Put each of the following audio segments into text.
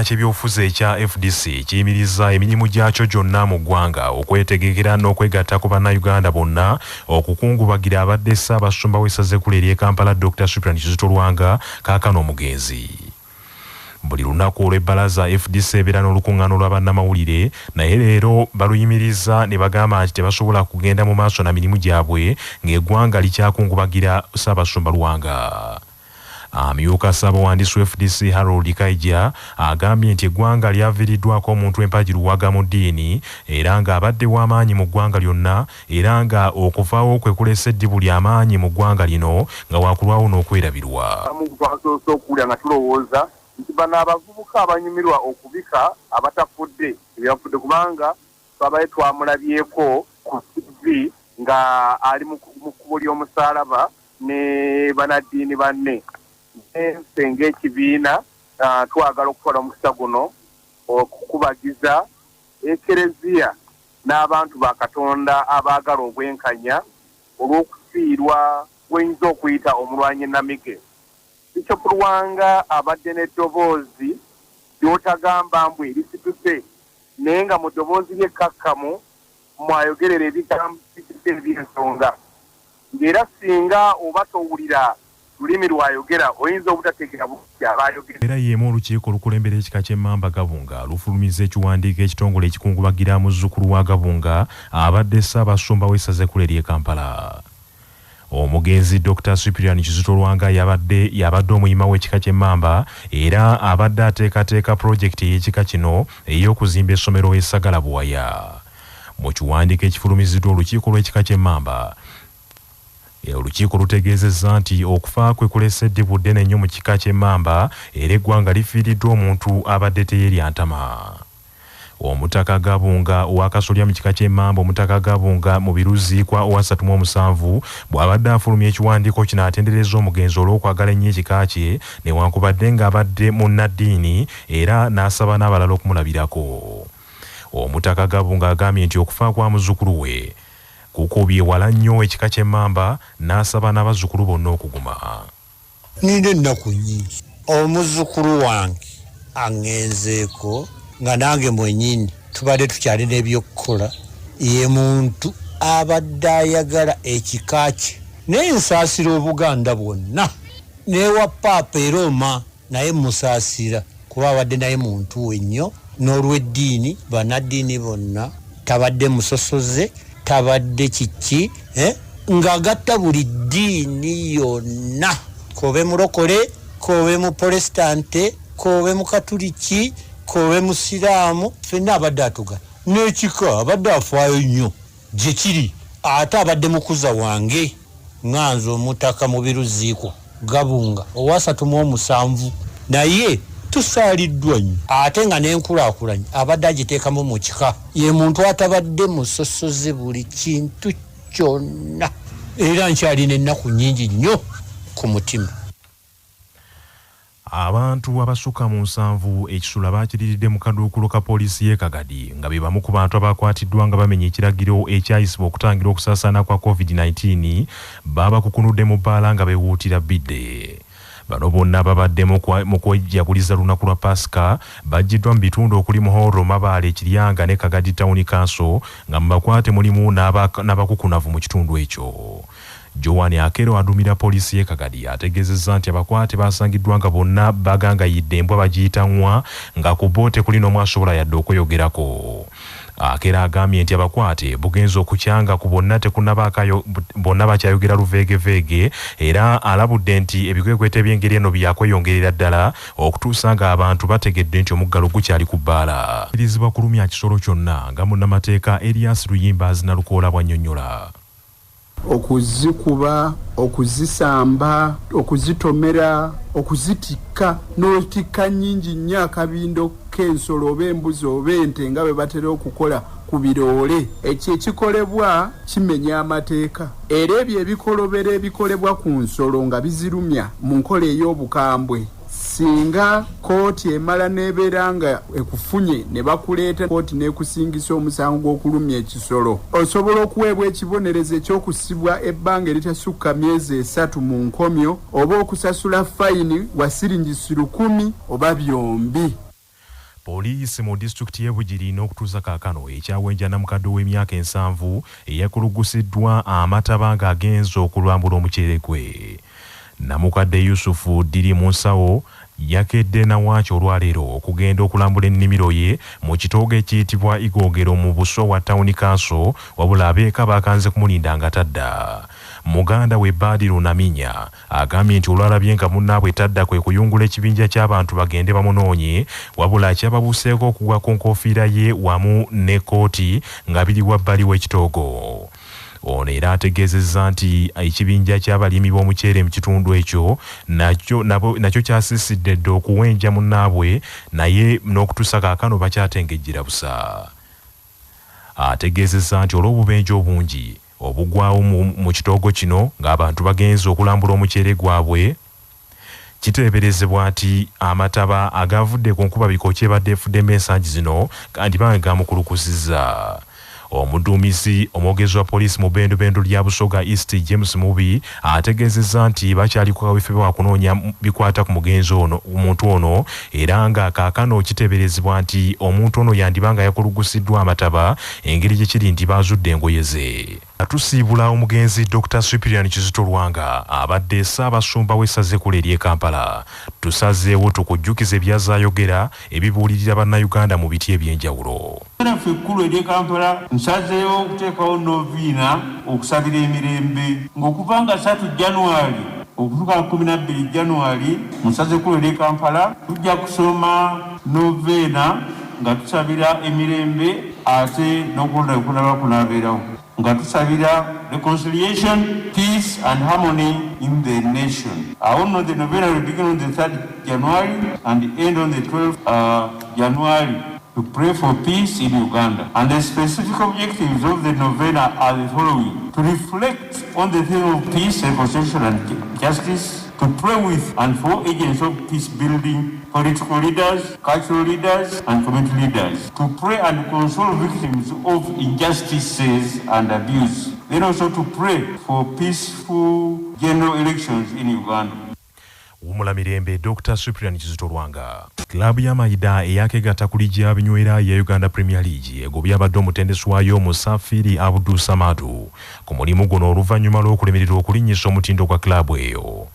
Ekibiina ky'ebyobufuzi ekya FDC kiyimirizza emirimu gyakyo gyonna mu ggwanga okwetegekera n'okwegatta ku Bannayuganda bonna okukungubagira abadde Ssaabasumba w'essaza ekkulu ery'e Kampala Dokita Cyprian Kizito Lwanga kaakano omugenzi. Buli lunaku olw'ebbalaza FDC ebeera n'olukungaana olwa bannamawulire naye leero baluyimirizza ne bagamba nti tebasobola kugenda mu maaso na mirimu gyabwe ng'eggwanga likyakungubagira Ssaabasumba Lwanga. Amyuka Ssaabawandiisi wa fdc Harold Kaija agambye nti eggwanga lyaviiriddwako omuntu empagi luwaga mu ddiini era nga abadde w'amaanyi mu ggwanga lyonna era nga okuvaawo kwe kulese eddibu lya maanyi mu ggwanga lino nga wakulwawo n'okwerabirwa. Abamu twasoose okuwulira nga tulowooza nti bano abavubuka abanyumirwa okubika abatafudde tebafudde kubanga twabadde twamulabyeko ku ttivvi nga ali mu kkubo ly'omusaalaba ne banaddiini banne. Naye ffe ng'ekibiina twagala okutwala omukisa guno okukubagiza Ekereziya n'abantu ba Katonda abaagala obwenkanya olw'okufiirwa gwoyinza okuyita omulwanyi nnamige. Bishop Lwanga abadde n'eddoboozi ly'otagamba mbu erisituse naye nga mu ddoboozi lye ekkakkamu mwayogerera ebigambo ebijjudde eby'ensonga ng'era singa oba towulira lulimi lw'ayogera oyinza obutategeera bulungi ky'aba ayogedde. Mbeera y'emu olukiiko olukulembera ekika ky'Emmamba Gabunga lufulumizza ekiwandiiko ekitongole ekikungubagira muzzukulu wa Gabunga abadde Ssaabasumba w'essaza ekkulu ery'e Kampala. Omugenzi Dokita Cyprian Kizito Lwanga yabadde y'abadde omuyima w'ekika ky'Emmamba era abadde ateekateeka pulojekiti ey'ekika kino ey'okuzimba essomero e Ssagala Buwaya. Mu kiwandiiko ekifulumiziddwa olukiiko lw'ekika ky'Emmamba, olukiiko lutegeezezza nti okufa kwe kulese eddibu ddene nnyo mu kika ky'Emmamba era eggwanga lifiiriddwa omuntu abadde teyeerya ntama. Omutaka Gabunga ow'akasolya mu kika ky'Emmamba Omutaka Gabunga Mubiru Zziikwa owasatu mu omusanvu bw'abadde afulumya ekiwandiiko kino atenderezza omugenzi olw'okwagala ennyo ekika kye newankubadde ng'abadde munnaddiini era n'asaba n'abalala okumulabirako. Omutaka Gabunga agambye nti okufa kwa muzzukulu we kukubye wala nnyo ekika ky'Emmamba n'asaba n'abazzukulu bonna okuguma. Nina ennaku nnyingi. Omuzzukulu wange aŋŋenzeeko nga nange mwennyini tubadde tukyalina eby'okukola. Ye muntu abadde ayagala ekika kye. Naye nsaasira Obuganda bwonna n'ewa Paapa e Roma naye mmusaasira kuba abadde naye muntu we nnyo n'olw'eddiini, bannaddiini bonna tabadde musosoze, tabadde kiki eh, ng'agatta buli ddiini yonna k'obe mulokole, k'obe mupolesitante, k'obe mukatuliki, k'obe musiraamu, ffenna abadde atugatta n'ekika abadde afaayo nnyo gye kiri ate abadde mukuza wange nga nze Omutaka Mubiru Zziikwa Gabunga ow'asatu mu omusanvu naye tusaaliddwa nnyo ate nga n'enkulaakulanya abadde agiteekamu mu kika. Ye muntu atabadde musosoze buli kintu kyonna era nkyalina ennaku nnyingi nnyo ku mutima. Abantu abasukka mu nsanvu ekisula bakiriridde mu kaduukulu ka poliisi y'e Kagadi nga be bamu ku bantu abakwatiddwa nga bamenya ekiragiro ekyayisibwa okutangira okusaasaana kwa Covid 19 babakukunudde mu bbaala nga bewuutira bbidde. Bano bonna babadde mu kwejaguliza lunaku lwa Paasika baggyiddwa mu bitundu okuli Muhorro, Mabaale, Kiryanga ne Kagadi Town Council nga mu bakwate mulimu n'abakukunavu mu kitundu ekyo. Joan Akello aduumira poliisi y'e Kagadi ategeezezza nti abakwate baasangiddwa nga bonna bagangayidde embwa bagiyita ng'wa nga ku bo tekuli n'omu asobola yadde okweyogerako. Akello agambye nti abakwate bugenze okukya nga ku bonna tekunabaako bonna bakyayogera luveegeveege era alabudde nti ebikwekweto eby'engeri eno byakweyongerera ddala okutuusa ng'abantu bategedde nti omuggalo gukyali ku bbaala. Kkirizibwa kulumya kisolo kyonna nga munnamateeka Erias Luyimbazi Nalukoola bw'annyonnyola. Okuzikuba, okuzisamba, okuzitomera, okuzitikka n'otikka nnyingi nnyo akabindo k'ensolo oba embuzi oba ente nga bwe batera okukola ku biroole. Ekyo ekikolebwa kimenya amateeka era ebyo ebikolobero ebikolebwa ku nsolo nga bizirumya mu nkola ey'obukambwe Singa kkooti emala n'ebeera nga ekufunye ne bakuleeta kkooti n'ekusingisa omusango gw'okulumya ekisolo, osobola okuweebwa ekibonerezo eky'okusibwa ebbanga eritasukka myezi esatu mu nkomyo oba okusasula fayini wa siringisi lukumi oba byombi. Poliisi mu disitulikiti y'e Bugiri n'okutuusa kaakano ekyawenja namukadde ow'emyaka 70 eyakulugusiddwa amataba ng'agenze okulambula omuceere gwe. Namukadde Yusufu Ddiri mu nsawo yakedde nawaaki olwaleero okugenda okulambula ennimiro ye mu kitoogo ekiyitibwa Igogero mu Busowa Town Council, wabula abeeka bakanze kumulinda nga tadda. Muganda we Badiru Naminya agambye nti olwalabye nga munnaabwe tadda kwe kuyungula ekibinja ky'abantu bagende bamunoonye, wabula kyababuuseeko okugwa ku nkofiira ye wamu n'ekkooti nga biri wabbali w'ekitoogo. Ono era ategeezezza nti ekibinja ky'abalimi b'omuceere mu kitundu ekyo nakyo kyasiisidde dda okuwenja munnaabwe, naye n'okutuusa kaakano bakyatengejjera busa. Ategeezezza nti olw'obubenje obungi obugwawo mu kitoogo kino ng'abantu bagenze okulambula omuceere gwabwe, kiteeberezebwa nti amataba agavudde ku nkuba bikooki ebadde efuddemu ensangi zino gandiba nga gamukulukusizza. Omuduumizi omwogezi wa poliisi mu bbendobendo lya Busoga East James Mubi ategeezezza nti bakyali ku kaweefube wa kunoonya bikwata ku mugenzi ono, omuntu ono, era nga kaakano kiteeberezebwa nti omuntu ono yandiba nga yakulugusiddwa amataba engeri gye kiri nti baazudde engoye ze. Tusiibula omugenzi Dr. Cyprian Kizito Lwanga abadde Ssaabasumba w'essaza ekkulu ery'e Kampala. Tusazeewo tukujjukize by'azaayogera ebibuulirira Bannayuganda mu biti eby'enjawulo. Naffe ekkulu ery'e Kampala nsazeewo okuteekawo noviina okusabira emirembe ng'okuva nga 3 January okutuuka 12 January mu ssaza ekkulu ery'e Kampala tujja kusoma noveena nga tusabira emirembe ate n'okulonda kunaba kunaabeerawo nga tusabira reconciliation, peace and harmony in the nation. Awo nno the novena will begin on the 3rd January and end on the 12th January to pray for peace in Uganda. And the specific objectives of the novena are the following: to reflect on the theme of peace, reconciliation and justice, to pray with and for agents of peace building, political leaders, cultural leaders and community leaders, to pray and console victims of injustices and abuse, then also to pray for peaceful general elections in Uganda. Wumula mirembe Dr. Cyprian Kizito Lwanga. Club ya Maida eyakegatta ku liigi ya binywera ya Uganda Premier League egobye abadde omutendesi waayo Musafiri Abdu Samadu ku mulimu guno oluvannyuma lw'okulemererwa okulinnyisa omutindo gwa club eyo.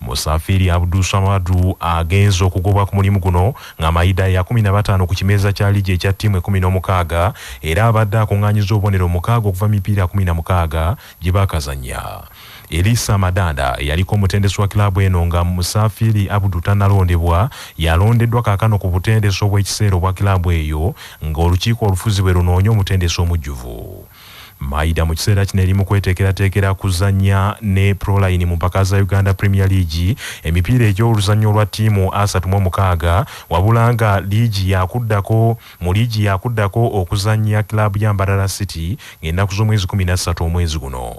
Musafiri Abdu Samadu agenze okugobwa ku mulimu guno nga Maida ya 15 ku kimeeza kya liigi ekya ttiimu 16, era abadde akuŋŋaanyiza obubonero 6 okuva mipiira 16 gye baakazannya. Elisa Madanda eyaliko omutendesi wa kilaabu eno nga Musafiri Abdu tannalondebwa yalondeddwa kaakano ku butendesi obw'ekiseera obwa kilaabu eyo ng'olukiiko olufuzi bwe lunoonya omutendesi omujjuvu. Maida mu kiseera kino eri mu kweteekerateekera kuzannya ne Proline mu mpaka za Uganda Premier League emipiira egy'oluzannya olwa ttiimu 36, wabula nga liigi yakuddako mu liigi yakuddako okuzannya kilaabu ya Mbarara City ng'ennaku z'omwezi 13 omwezi guno.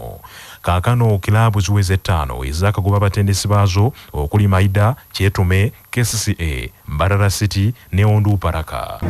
Kaakano kilaabu ziweze 5 ezaakagoba abatendesi baazo okuli Maida, Kyetume, KCCA, Mbarara City ne Ondu Paraka.